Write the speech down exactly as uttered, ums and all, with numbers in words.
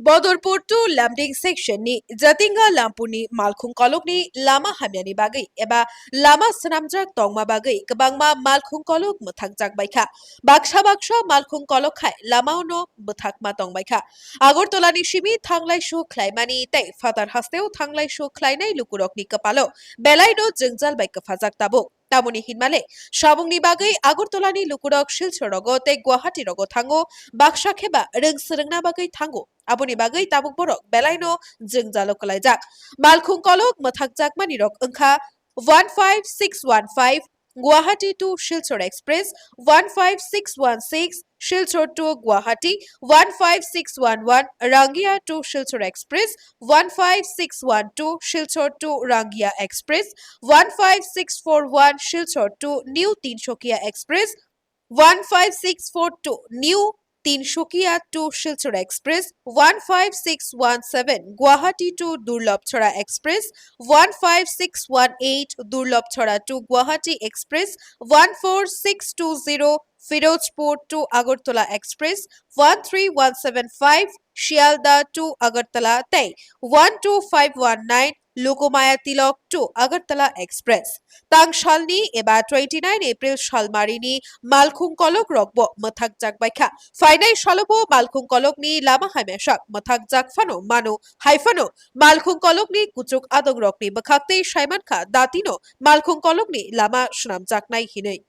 Bodorpur to Lumding section ni Jatinga Lampur ni Malkhung Kolok ni lama hamya ni bagwi eba lama swnamjak tongma bagwi kwbangma Malkhung Kolok mwthakjak bai kha. Baksa baksa Malkhung Kolok hai lama o no bwthakma tong bai kha. Agartala ni simi thanglai su khlaimani tei Phatar hasteo thanglai su khlainai lukurok ni kwpalo belai no jwngjal bai kwphajak tabuk. Tamoni hinmale, samung ni bagwi Agartala ni lukurok Silchar rogo tei Guwahati rogo thango, baksa khe ba rwng swrwngna bagwi thango. Aboni bagwi tabuk borok belai no jwngjalo kwlaijak. Malkhung Kolok mwthakjakmani rok wngkha one five six one five Guwahati to Silchar Express, one five six one six Silchar to Guwahati, one five six one one Rangia to Silchar Express, one five six one two Silchar to Rangia Express, one five six four one Silchar to New Tinshokia Express, one five six four two New Tinshokia to Silchar Express, one five six one seven Guwahati to Durlabchara Express, one five six one eight Durlabchara to Guwahati Express, one four six two zero Firozpur to Agartala Express, one three one seven five Sialda to Agartala tei one two five one nine Lokomaya Tilok to Agartala Express. Tang salni eba twenty nine April salmarini Malkhung Kolok rokbo mwthakjak bai kha. Phainai salobo Malkhung Kolokni lama hamyasak mwthakjak phano mano, hai phano Malkhung Kolokni kuchuk adongrokni bwkhaktwi saimankha datino Malkhung Kolokni lama swnamjaknai hinwi.